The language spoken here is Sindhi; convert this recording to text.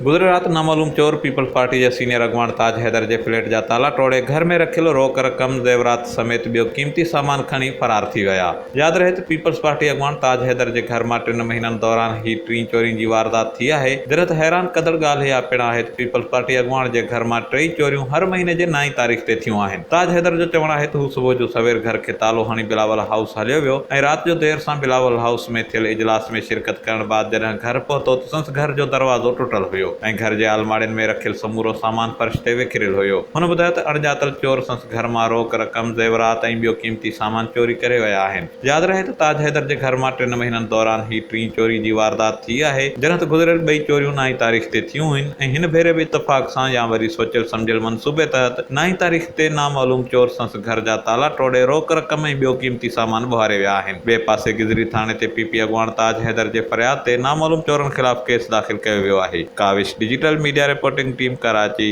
گذريل رات نامعلوم چور پيپلز پارٽي جي سينيئر اڳواڻ تاج حيدر جي فليٽ جا تالا ٽوڙي گهر ۾ رکيل روڪ رقم، زيورات سميت ٻيو قيمتي سامان کڻي فرار ٿي ويا. ياد رهي ته پيپلز پارٽي اڳواڻ تاج حيدر جي گهر مان ٽن مهينن دوران هي ٽين چوري جي واردات ٿي آهي، جڏهن ته حيران ڪندڙ ڳالهه اها پڻ آهي ته پيپلز پارٽي اڳواڻ جي گهر مان ٽئي چوريون هر مهيني جي نائين تاريخ تي ٿيون آهن. تاج حيدر جو چوڻ آهي ته هو صبح جو سوير گهر کي تالو هڻي بلاول هائوس هليو ويو ۽ رات جو دير سان بلاول هائوس ۾ ٿيل اجلاس ۾ شرڪت ڪرڻ بعد جڏهن گهر پهتو ته سندس گهر جو دروازو ٽٽل هيو ۽ گهر جي آلماڙين ۾ رکيل سمورو سامان فرش تي وکريل هيو. هن ٻڌايو ته اڻڄاتل چور سندس گهر مان روڪ رقم، زيورات ۽ ٻيو قيمتي سامان چوري ڪري ويا آهن. ياد رهي ته تاج حيدر جي گهر مان ٽن مهينن دوران هي ٽين چوري جي واردات ٿي آهي، جڏهن ته گذريل ٻئي چوريون نائين تاريخ تي ٿيون هين ۽ هن ڀيري به اتفاق سان يا وري سوچيل سمجهيل منصوبي تحت نائين تاريخ تي نامعلوم چور سندس گهر جا تالا ٽوڙي روڪ رقم ۽ ٻيو قيمتي سامان ٻهاري ويا آهن. ٻئي پاسي گذري ٿاڻي تي پي پي اڳواڻ تاج حيدر جي فرياد تي نامعلوم چورن خلاف ڪيس داخل ڪيو ويو آهي. Kawish digital media reporting team Karachi.